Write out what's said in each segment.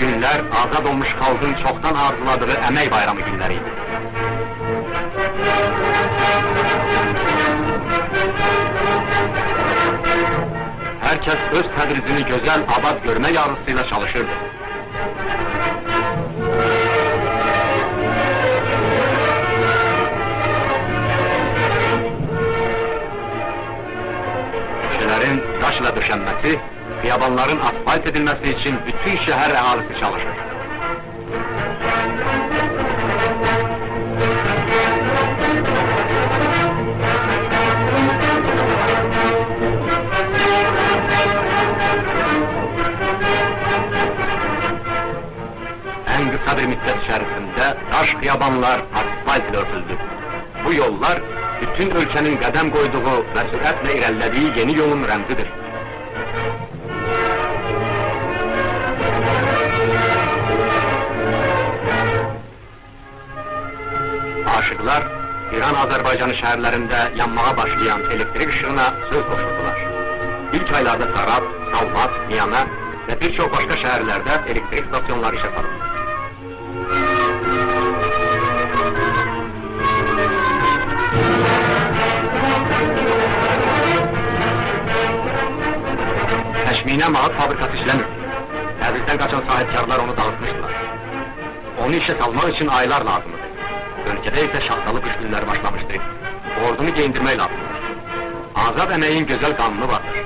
günlər azad olmuş xalqın çoxdan arzuladığı əmək bayramı günləri idi. Hər kəs öz Təbrizini gözəl, abad görmək arzusuyla çalışırdı. Küçələrin daşla döşənməsi, xiyabanların asfalt edilməsi üçün bütün şəhər əhalisi çalışır. Ən qısa bir müddət içərisində daş xiyabanlar asfalt ilə örtüldü. Bu yollar bütün ölkənin qədəm qoyduğu və sürətlə irəlilədiyi yeni yolun rəmzidir. Aşıqlar İran Azərbaycanı şəhərlərində yanmağa başlayan elektrik işığına söz qoşurdular. İlk aylarda Sarab, Salmas, Miyana və bir çox başqa şəhərlərdə elektrik stasyonları işə salındı. Təşminə mağat fabrikası işləmirdi. Təbrizdən qaçan sahibkarlar onu dağıtmışdılar. Onu işə salmaq üçün aylar lazım idi. Ölkədə isə şaxtalı qış günləri başlamışdı. Ordunu geyindirmək lazımdır. Azad əməyin gözəl qanunu vardır.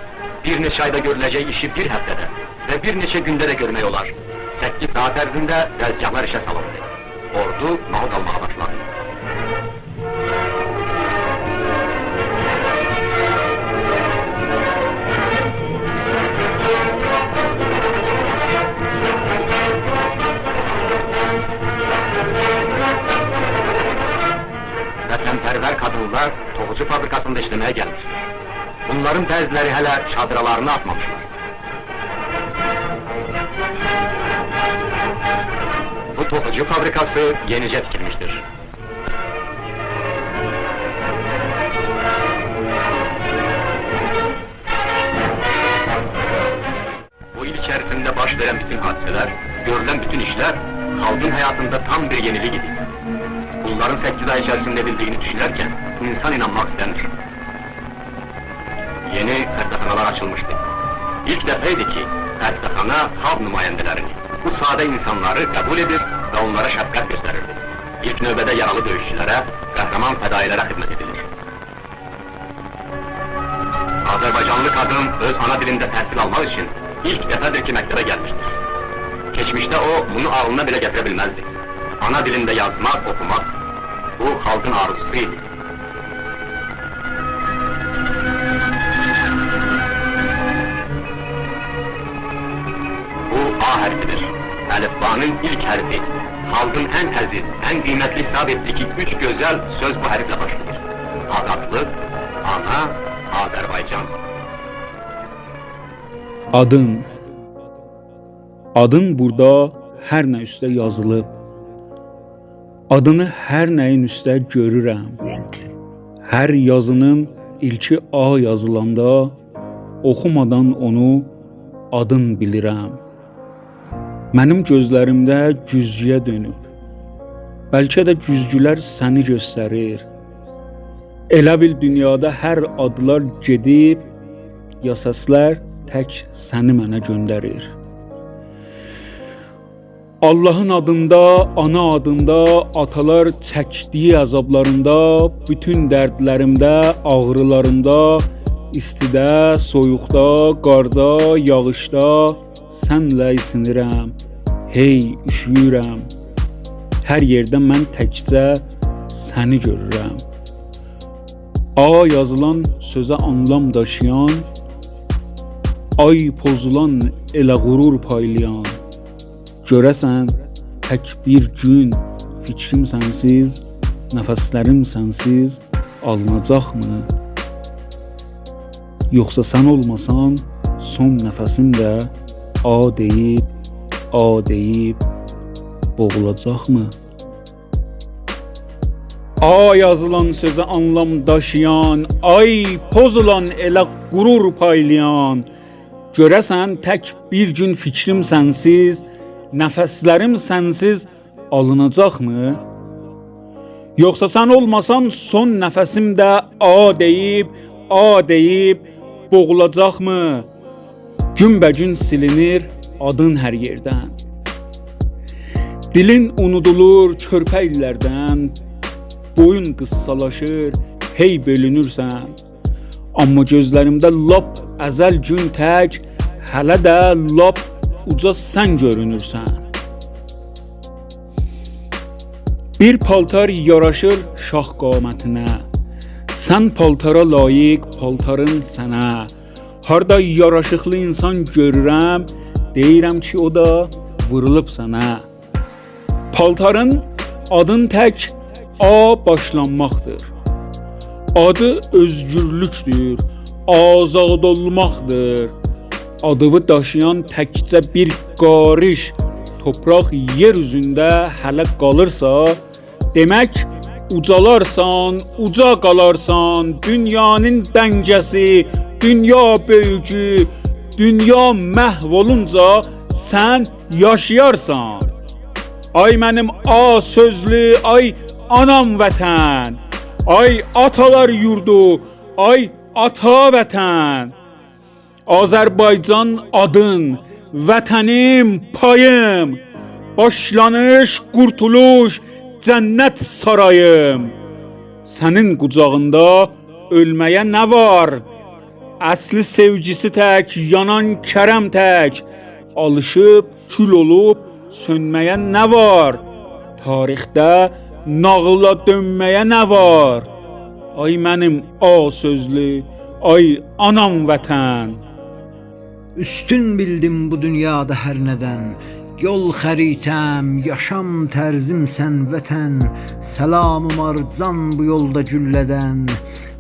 Bir neçə ayda görüləcək işi bir həftədə və bir neçə gündə də görmək olar. 8 saat ərzində dəzgahlar işə salındı. Ordu mahud almağa başladı. Vətənpərvər qadınlar toxucu fabrikasında işləməyə gəlmişlər. Bunların bəziləri hələ şadıralarını atmamışlar. Bu toxucu fabrikası yenicə tikilmişdir. Bu il içərisində baş verən bütün hadisələr, görülən bütün işlər xalqın həyatında tam bir yenilik idi. Bunların 8 ay içərisində edildiyini düşünərkən insan inanmaq istəmir. Yeni xəstəxanalar açılmışdı. İlk dəfə idi ki, xəstəxana xalq nümayəndələrini, bu sadə insanları qəbul edir və onlara şəfqət göstərirdi. İlk növbədə yaralı döyüşçülərə, qəhrəman fədailərə xidmət edilir. Azərbaycanlı qadın öz ana dilində təhsil almaq üçün ilk dəfədir ki, məktəbə gəlmişdir. Keçmişdə o, bunu ağlına belə gətirə bilməzdi. Ana dilində yazmaq, oxumaq, bu xalqın arzusu idi. Bu A hərfidir. Əlifbanın ilk hərfi. Xalqın ən əziz, ən qiymətli hesab etdiyi üç gözəl söz bu hərflə başlayır. Azadlıq, ana, Azərbaycan. Adın. Adın burada hər nə üstə yazılıb. Adını hər nəyin üstə görürəm. Hər yazının ilki A yazılanda oxumadan onu adın bilirəm. Mənim gözlərimdə güzgüyə dönüb. Bəlkə də güzgülər səni göstərir. Elə bil dünyada hər adlar gedib, ya səslər tək səni mənə göndərir. Allahın adında, ana adında, atalar çəkdiyi əzablarında, bütün dərdlərimdə, ağrılarımda, istidə, soyuqda, qarda, yağışda sənlə isinirəm. Hey, üşüyürəm. Hər yerdə mən təkcə səni görürəm. A yazılan sözə anlam daşıyan, ay pozulan elə qürur paylayan. Görəsən tək bir gün fikrim sənsiz, nəfəslərim sənsiz alınacaqmı? Yoxsa sən olmasan son nəfəsim də A deyib, A deyib boğulacaqmı? A yazılan sözə anlam daşıyan, ay pozulan elə qürur paylayan. Görəsən tək bir gün fikrim sənsiz, Nəfəslərim sənsiz alınacaqmı? Yoxsa sən olmasan son nəfəsim də a deyib, a deyib boğulacaqmı? Günbəgün silinir adın hər yerdən. Dilin unudulur körpə illərdən, boyun qıssalaşır, hey bölünürsən. Amma gözlərimdə lap əzəl gün tək, hələ də lap uca sən görünürsən. Bir paltar yaraşır şah qamətinə. Sən paltara layiq, paltarın sənə. Harda yaraşıqlı insan görürəm, deyirəm ki, o da vurulub sənə. Paltarın adın tək A başlanmaqdır. Adı özgürlükdür, azad olmaqdır. Adını daşıyan təkcə bir qarış torpaq yer üzündə hələ qalırsa, demək ucalarsan, uca qalarsan, dünyanın dəngəsi, dünya böyücü, dünya məhv olunca sən yaşayarsan. Ay mənim a sözlü, ay anam vətən, ay atalar yurdu, ay ata vətən. Azərbaycan adın, vətənim, payım, başlanış, qurtuluş, cənnət sarayım. Sənin qucağında ölməyə nə var? Əsli sevgisi tək, yanan kərəm tək, alışıb, kül olub, sönməyə nə var? Tarixdə nağıla dönməyə nə var? Ay mənim a sözlü, ay anam vətən. Üstün bildim bu dünyada hər nədən. Yol xəritəm, yaşam tərzim sən vətən. Səlamım arcan bu yolda güllədən.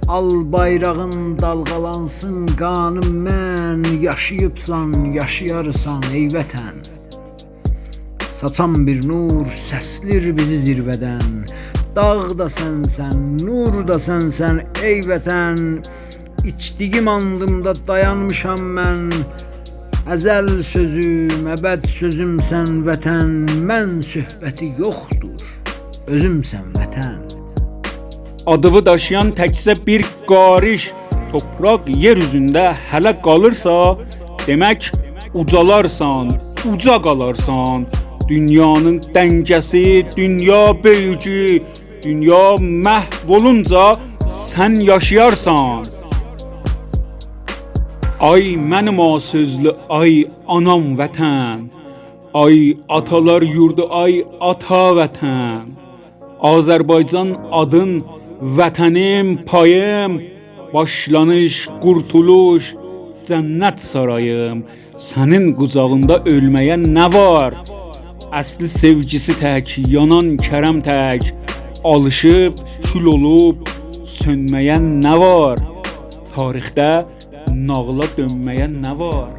Al bayrağın dalğalansın qanım mən. Yaşayıbsan, yaşayarsan ey vətən. Saçan bir nur səslir bizi zirvədən. Dağ da sənsən, nur da sənsən ey vətən. İçdiyim andımda dayanmışam mən. Əzəl sözüm, əbəd sözümsən vətən. Mən söhbəti yoxdur, özümsən vətən. Adını daşıyan təkcə bir qarış torpaq yer üzündə hələ qalırsa, demək ucalarsan, uca qalarsan. Dünyanın dəngəsi, dünya böyücü, dünya məhv olunca sən yaşayarsan. Ay mənim a sözlü, ay anam vətən. Ay atalar yurdu, ay ata vətən. Azərbaycan adın, vətənim, payım, başlanış, qurtuluş, cənnət sarayım. Sənin qucağında ölməyə nə var? Əsli sevgisi tək, yanan kərəm tək, alışıb, kül olub, sönməyə nə var? Tarixdə nağıla dönməyə nə var?